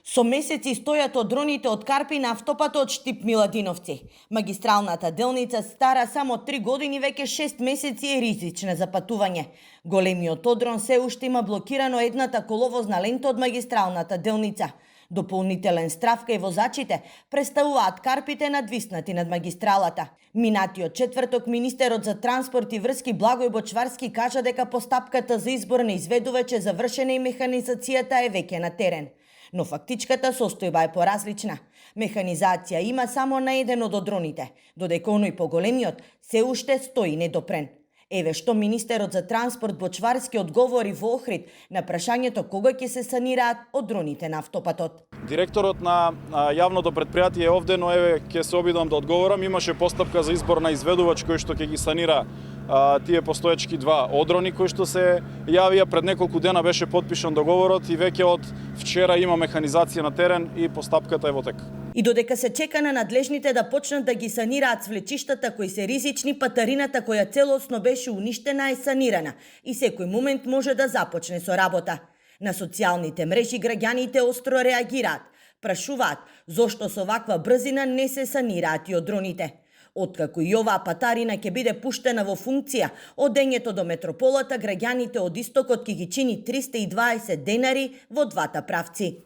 Со месеци стојат од дроните од Карпи на автопатот Штип Миладиновци. Магистралната делница стара само 3 години, веќе 6 месеци е ризична за патување. Големиот одрон се уште има блокирано едната коловозна лента од магистралната делница. Дополнителен страв кај возачите представуваат карпите надвиснати над магистралата. Минатиот четврток министерот за транспорт и врски Благој Бочварски кажа дека постапката за избор на изведувач е завршена и механизацијата е веќе на терен. Но фактичката состојба е поразлична. Механизација има само на еден од одроните, додека оној поголемиот се уште стои недопрен. Еве што министерот за транспорт Бочварски одговори во Охрид на прашањето кога ќе се санираат одроните на автопатот. Директорот на јавното претпријатие е овде, но еве ќе се обидам да одговорам. Имаше постапка за избор на изведувач кој што ќе ги санира тие постоечки два одрони кои што се јавија. Пред неколку дена беше потпишан договорот и веќе од вчера има механизација на терен и постапката е во тек. И додека се чека на надлежните да почнат да ги санираат свлечиштата кои се ризични, патарината која целосно беше уништена е санирана и секој момент може да започне со работа. На социјалните мрежи граѓаните остро реагираат, прашуваат зошто со ваква брзина не се санираат и одроните. Откако и оваа патарина ќе биде пуштена во функција, од дењето до метрополата граѓаните од истокот ќе ги чини 320 денари во двата правци.